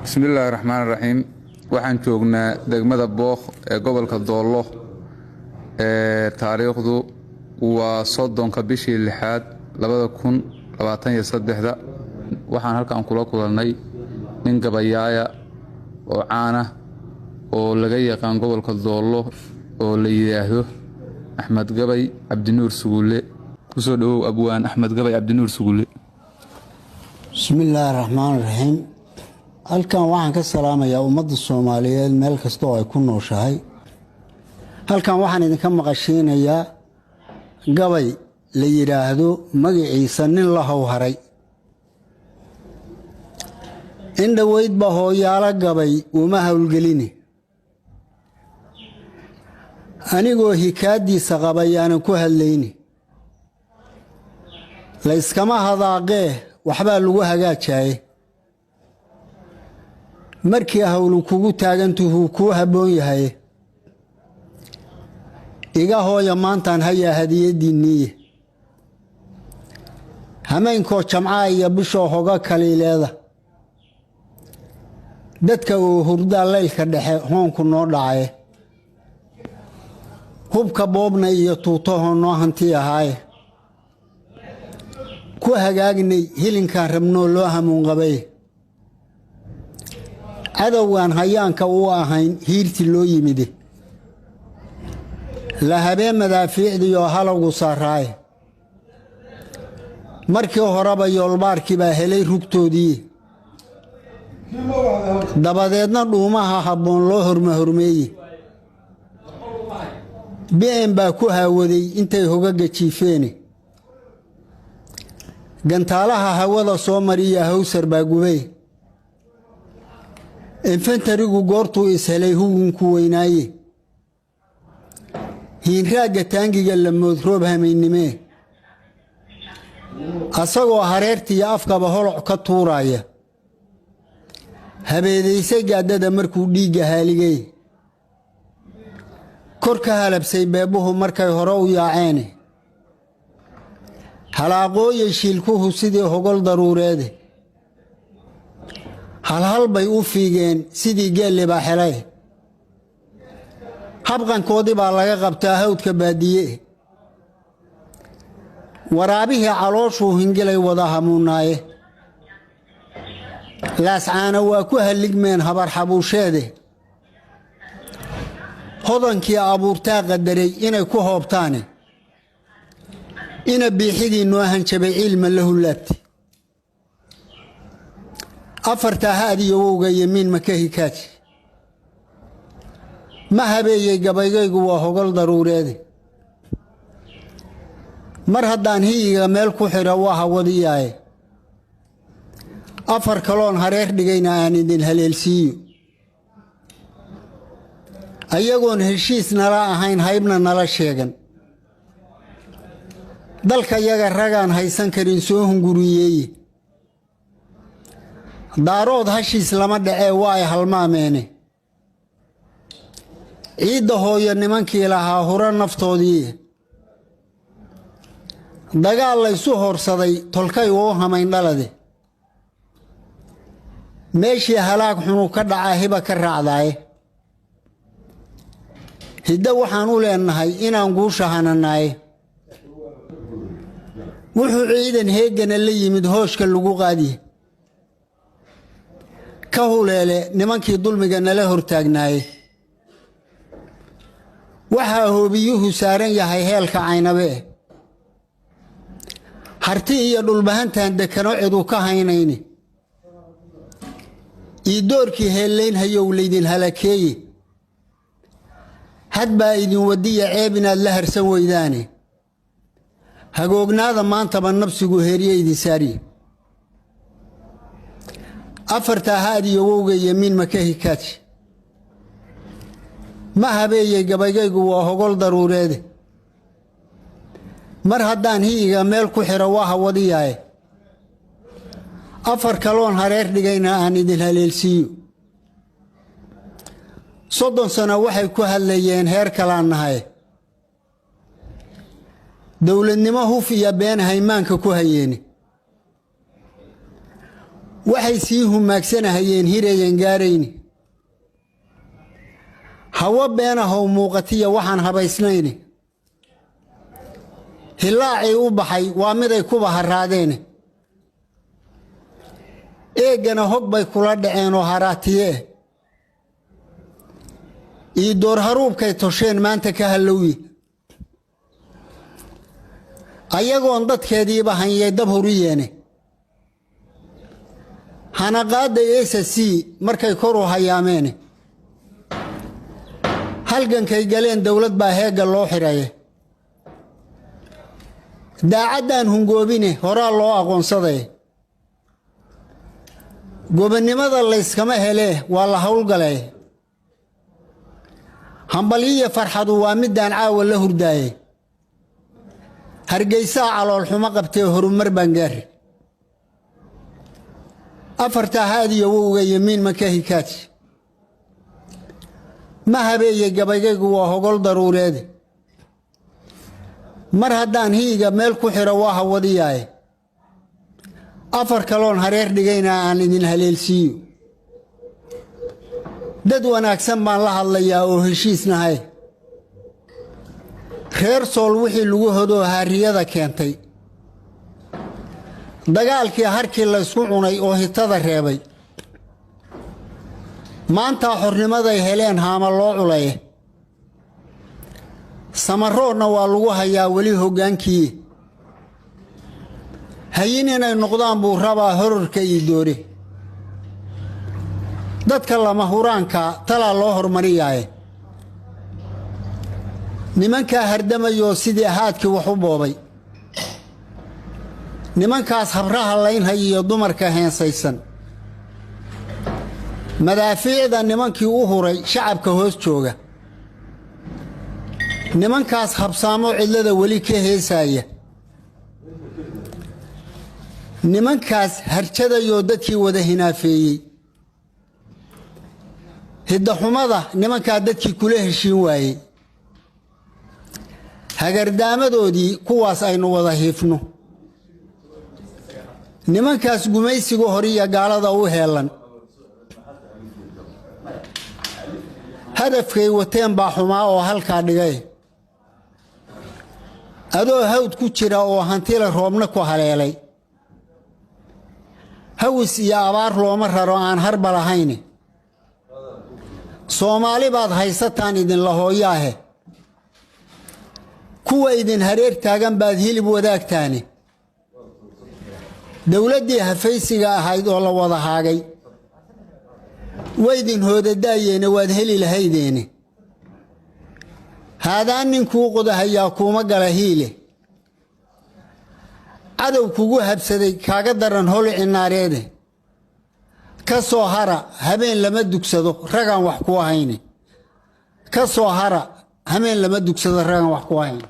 Bismillaahi raxmaan raxiim. Waxaan joognaa degmada Bookh ee gobolka Doollo. Taariikhdu waa 30-ka bishii lixaad 2023-da. Waxaan halkan kula kulannay nin gabayaaya oo caana oo laga yaqaan gobolka Doollo oo la yidhaahdo Axmed Gabay Cabdinuur Sugulle. Kusoo dhawow, abwaan Axmed Gabay Cabdinuur Sugulle. Bismillaahi raxmaan raxiim. Halkan waxaan ka salaamayaa ummadda Soomaaliyeed meel kasta oo ay ku nooshahay. Halkan waxaan idinka maqashiinayaa gabay la yidhaahdo magaciisa "Nin la howharay". In dhoweydba hooyaalo gabay uma howlgelini, anigoo hikaadiisa qabayaanan ku hadlayni. Layskama hadaaqee, waxbaa lagu hagaajaaye. Markii hawlu kugu taagantuhuu kuu habboon yahay. Iga hooya, maantaan hayaa hadiyadiinniiye. Hameenkoo jamcaa iyo bishoo hoga kaliileeda, dadka oo hurdaa laylka dhexe hoonku noo dhacaye. Hubka boobna iyo tuutahoo noo hanti ahaaye, ku hagaagnay hilinkaan rabnoo loo hamuunqabay. Cadowgaan hayaanka u ahayn hiirti loo yimide, la habeen madaafiicdiioo halowgu saaraaye. Markii horeba yoolbaarkii baa helay rugtoodii, dabadeedna dhuumaha habboon loo hormahormeeye. Bi'en baa ku haawaday intay hogaga jiifeene. Gantaalaha hawada soo mariya hawsar baa gubay. Infantarigu goortuu ishelay hugunku weynaaye. Hiinraagga taangiga la mood roob hamaynimee, asagoo hareertiiyo afkaba holoc ka tuuraaya. Habeedaysay gaadada markuu dhiigga haaligay. Kor ka halabsay beebuhu markay hore u yaaceene. Halaaqooyay shiilkuhu sidii hogol daruureede. Halhal bay u fiigeen sidii geellibaa xelay. Habqankoodii baa laga qabtaa hawdka baadiye. Waraabihii calooshuu hingilay wada hamuunaaye. Laascaana waa ku halligmeen habar xabuusheede. Hodankii abuurtaa qadaray inay ku hoobtaane. Ina biixigii noo hanjabay ciilma la hullaabti. Afartaa haad iyo wowga yemiin ma ka hikaaji. Ma habeeyey gabaygaygu waa hogol daruureede. Mar haddaan hiyiga meel ku xidho waa hawadiyaaye. Afar kaloon hareer dhigayna aan idin haleelsiiyo. Ayagoon heshiis nala ahayn, haybna nala sheegan, dalka yaga ragaan haysan karin soo hunguriyeeye. Daarood hashiis lama dhacee, waa ay halmaameene. Ciidda hooyo nimankii lahaa huro naftoodii. Dagaal laysu horsaday tolkay uu hamayn dhalade. Meeshii halaag xunu ka dhacaa hiba ka raacdaaye. Hiddo waxaan u leenahay inaan guusha hananaaye. Wuxuu ciidan heegana la yimid hooshka lagu qaadiye. Ka huleele nimankii dulmiga nala hortaagnaaye. Waxaa hoobiyuhu saaran yahay heelka Caynabee. Harti iyo dhulbahantaan dekano cidu ka haynayni. Iidoorkii heellayn hayow laydin halakeeye. Had baa idin wadiya ceeb inaad la harsan weydaane. Hagoognaada maantaba nabsigu heerye idin saariye. Afartaa haad iyo wowga yemiin ma ka hikaaji. Ma habeeyey gabaygaygu waa hogol daruureede. Mar haddaan hiyiga meel ku xidho waa hawadiyaaye. Afar kaloon hareer dhigayna aan idin haleelsiiyo. 30 sano waxay ku hadlayeen heer kalaan nahay. Dowladnimo huf iyo been haymaanka ku hayeeni. Waxay sii humaagsanahayeen hirayan gaarayni. Hawo beenahow muuqatiya waxaan habaysnayni. Hilaacii u baxay waa miday kuba haraadeene. Eeggana hog bay kula dhaceen oo haraatiyee. Io door haruubkay tosheen maanta ka hallowyi. Ayagoon dadkeediiba hanyay dab huriyeene. Hanaqaadday SC markay kor u hayaameene. Halgankay galeen dowlad baa heegga loo xiraye. Daacaddaan hungoobine horaa loo aqoonsaday. Gobonnimada layskama helee waa la howlgalay. Hambalyiya farxadu waa midaan caawa la hurdaaye. Hargeysaa caloolxumo qabtee horumar baan gaari. Afartaa haadiyo wowga yemiin ma ka hikaaji. Ma habeeye gabaygaygu waa hogol daruureede. Mar haddaan hiiga meel ku xidho waa hawadiyaaye. Afar kaloon hareer dhigayna aan idin haleelsiiyo. Dad wanaagsan baan la hadlayaa oo heshiisnahay. Reer Sool wixii lagu hodoo haariyada keentay. Dagaalkii harkii laysku cunay oo hitada reebay. Maantaa xornimaday heleen haama loo culaye. Samaroodna waa lagu hayaa weli hoggaankii. Hayin inay noqdaan buu rabaa horarka iyo doore. Dadka lama huraanka talaa loo hormariyaaye. Nimankaa hardamayoo sidii haadkii wax u boobay. Nimankaas habraha laynhay iyo dumarka heensaysan. Madaafiicda nimankii u huray shacabka hoos jooga. Nimankaas habsaamo cidlada weli ka heesaaya. Nimankaas harjadayoo dadkii wada hinaafeeyey. Hiddaxumada nimankaa dadkii kula heshiin waayey. Hagardaamadoodii kuwaas aynu wada hiifno. Nimankaas gumaysiga horiya gaalada u heelan. Hadafkay wateen baa xumaa oo halkaa dhigay. Adoo hawd ku jira oo hantila roobna ku haleelay. Hawis iyo abaar looma raro aan harba lahayni. Soomaali baad haysataan idinla hooyaahe. Kuwa idin hareer taagan baad hilib wadaagtaani. Dowladdii hafaysiga ahayd oo la wada haagay. Waydin hoodadaayeene waad heli lahaydeene. Haadaan ninkuu qodahayaa kuuma gala hiile. Cadow kugu habsaday kaaga daran holi cinaareede. Ka soo hara habeen lama dugsado ragaan wax ku ahayne. Ka soo hara habeen lama dugsado ragaan wax ku ahayne.